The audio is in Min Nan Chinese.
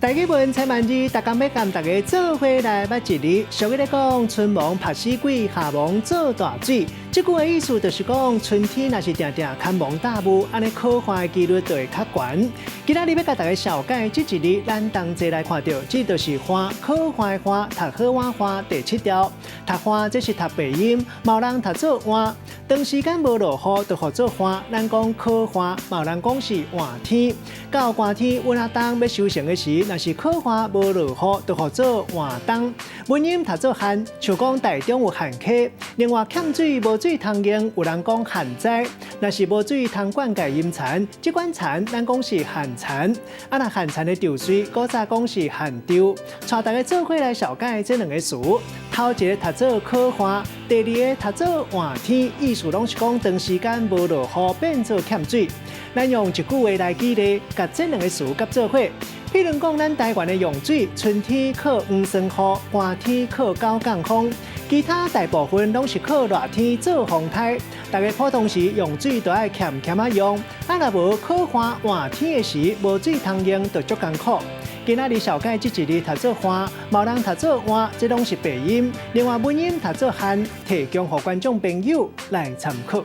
台語文猜萬字，逐工欲共大家做伙來捌一字。俗語咧講，春忙拍死鬼，夏忙做大水。這句的意思就是講，春天若是定定牽蒙大霧，按呢考旱的幾率就會較懸。今仔日欲共大家紹介這一字，咱同齊來看著，這就是旱，可旱的旱，讀好碗旱第七調。讀旱這是讀白音，嘛有人讀做換。長時間無落雨，就號做旱，咱講可旱，嘛有人講是換天。到寒天溫仔冬欲收成的時，若是可旱無落雨，就號做換冬。文音讀做旱，像講台中有旱溪。另外欠水無水通用，有人講旱災。若是無水通灌溉陰田，這款田咱講是旱田。啊，若旱田的稻穗，古早講是旱稻。帶大家做伙來紹介這兩个詞，頭一个讀做可旱，第二个讀做換天，意思攏是講長時間無落雨變做欠水。咱用一句話來舉例，共這兩个詞夾做伙。譬如講，咱台灣的用水，春天靠黃酸雨，寒天靠九降風，其他大部分攏是靠熱天做風颱。大家普通時用水都愛儉儉仔用，啊若無可旱換天的時，無水通用就足艱苦。今仔日紹介這一字讀做旱，嘛有人讀做換，這攏是白音。另外文音讀做旱，提供予觀眾朋友來參考。